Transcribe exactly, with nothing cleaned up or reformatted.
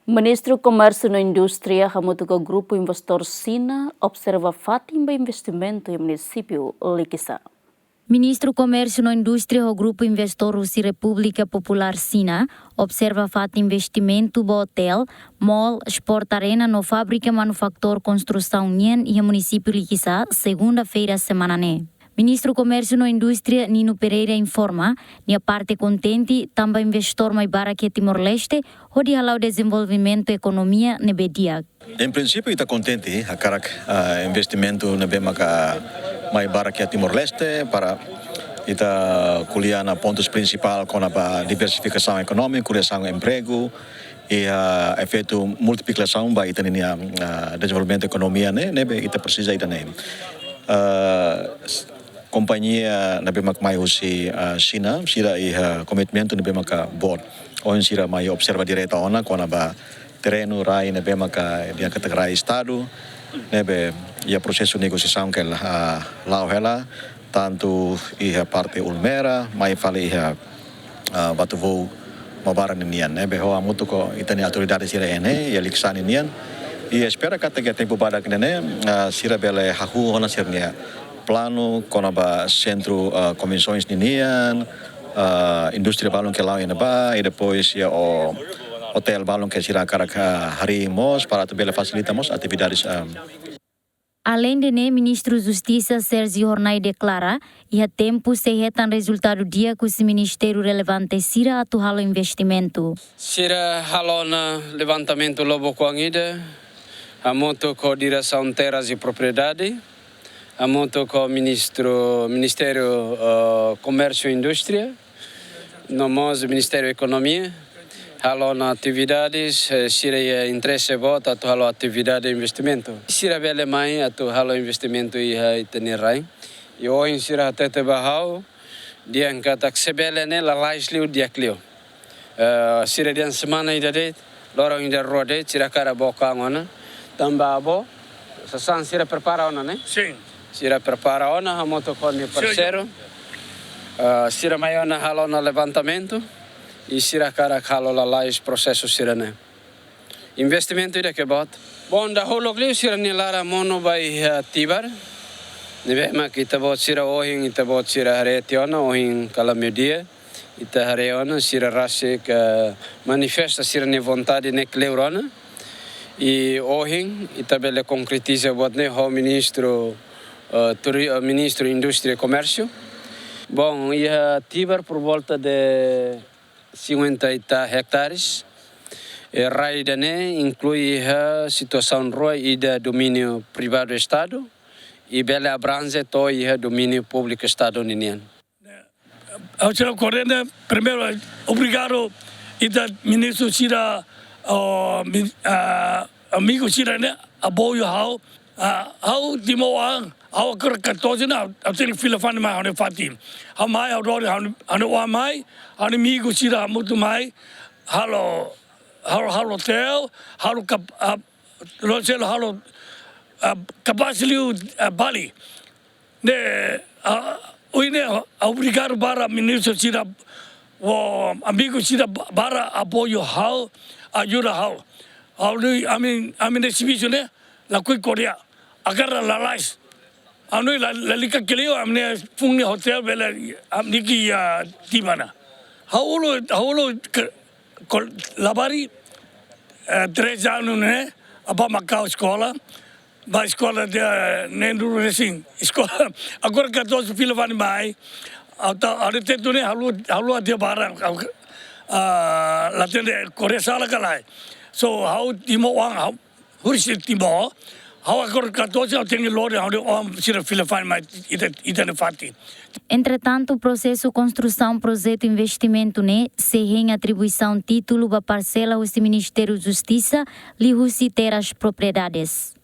Ministru Komérsiu no Indústria hamutuk ho grupu investór Xina observa fatin ba investimentu iha munisípiu Likisá. Ministru Komérsiu no Indústria ho grupu investór husi Repúblika Populár Xina observa fatin investimentu ba otél, mall, sport arena no fábrika manufatura konstrusaun nian iha munisípiu Likisá, segunda-feira semana ne'e. Ministru Komérsiu no Indústria Nino Pereira informa, nia parte kontente tanba investór mai barak iha Timor-Leste hodi hala'o dezenvolvimentu ekonomia ne'ebé di'ak. Em princípio, ita kontente, hakarak, ah, investimentu ne'ebé maka mai barak iha Timor-Leste para ita ko'alia ona pontus prinsipál kona-ba diversifikasaun ekonómiku, kriasaun empregu, i, ah, efeitu multiplikasaun ba ita-nia, ah, dezenvolvimentu ekonomia ne'e, ne'ebé ita presiza ida-ne'e. Ah, s-, kompañia ne'ebé mak mai husi, ah, Xina, sira iha komitmentu ne'ebé maka boot. Ohin sira mai observa direta ona kona-ba terrenu, rai ne'ebé maka di'ak katak rai Estadu, ne'ebé iha prosesu negosiasaun ke la-, ah, la'o hela, tantu iha parte Ulmera, mai fali iha, ah, Batu Vou, Maubara ninian, ne'ebé ho hamutuk ho ita-nia autoridade sira iha ne'e, iha Likisá ninian. I espera katak iha tempu badak ne'e, ah, sira bele hahú ona sira-nia planu kona-ba sentru, ah, konvensoens ninian, ah, indústria balun ke la'o iha ne'ebá, i depois iha o-, otél balun ke sira hakarak, ah, harii mós para atu bele fasilita mós atividades, ah. Aleinde ne'e, Ministru Justisa Sérgio Hornai deklara, iha tempu sei hetan rezultadu di'ak husi ministériu relevante sira atu halo investimentu. Sira halo ona levantamentu lubuk-oan ida, hamutuk ho Diresaun Terras i Propriedade, hamutuk ho ministru, Ministériu, eh, Komérsiu i Indústria, no mós Ministériu Ekonomia, halo ona atividades, eh, sira iha interese boot atu halo atividade investimentu. Sira bele mai atu halo investimentu iha ita-nia rai. I ohin sira hatete ba ha'u, dehan katak se bele ne'e lalais liu di'ak liu. Eh, sira dehan semana ida de'it, loron ida rua de'it, sira hakarak book an ona. Tanba avó, sasán sira prepara ona, ne'e? Sin. Sira prepara ona, hamutuk ho nia, sin, parseiru. Eh, sira mai ona halo ona levantamentu, i sira hakarak halo lalais prosesu sira-ne'e. Investimentu ida ke boot. Bom, dahuluk liu sira-nia laran monu ba iha, eh, Tibar. Ne'ebé mak ita-boot sira ohin, ita-boot sira haree tiha ona, ohin kala meiudia. Ita haree ona, sira rasik, eh, manifesta sira-nia vontade ne'e kleur ona. I ohin, ita bele konkretiza buat ne'e ho ministru, eh, turi-, eh, ministru Indústria i Komérsiu. Bom, iha Tibar por volta de cinquenta e tal hectares. E rai ida-ne'e inklui iha situasaun rua, ida domíniu privadu Estadu, i bele abranje to'o iha domíniu públiku Estadu ninian. Ha'u sei ko'alia, primeiru, obrigadu ita ministru sira, oh, mi-, ah, amigu sira ne'e, apoiu ha'u, ah, ha'u timoroan, ha'u agora catorze ne'e, ha'u tenke fila fali mai ha'u-nia fatin. Ha'u mai, ha'u lori ha'u-nia, ha'u-nia oan mai, ha'u-nia amigu sira hamutuk mai, halo, halo, halo otél, halo kap-, ah, lori selu halo, ah, kapás liu, ah, Bali. Ne'e, ah, ohin ne'e, ah, obrigadu para ministru sira, ho amigu sira ba-, para apoiu ha'u, ajuda ha'u. Ha'u-nia, ami, ami-nia servisu ne'e, lakohi ko'alia, agora lalais. Ami la, lalika kleur, ami-nia funu otél bele, ami-nia ki ya di mana. Ha'u uluk, ha'u uluk ke, kol-, labarik, eh, três anos ne'e, bá Macau eskola, bá eskola de, eh, ne'e duru resin. Eskola, agora catorze fila fali mai, ata, ada tetu ne'e, ha'u, ha'u atu bá, ah, la hatene ko'alia sala ka lae. So, ha'u timoroan, ha'u, husi Timor, ha'u agora catorze, ha'u tenke lori ha'u-nia oan sira fila fali mai ita, ita-nia fatin. Entretantu, prosesu konstrusaun projetu investimentu ne'e sei hein atribuisaun títulu ba parsela husi Ministériu Justisa, liuhusi Terras Propriedades.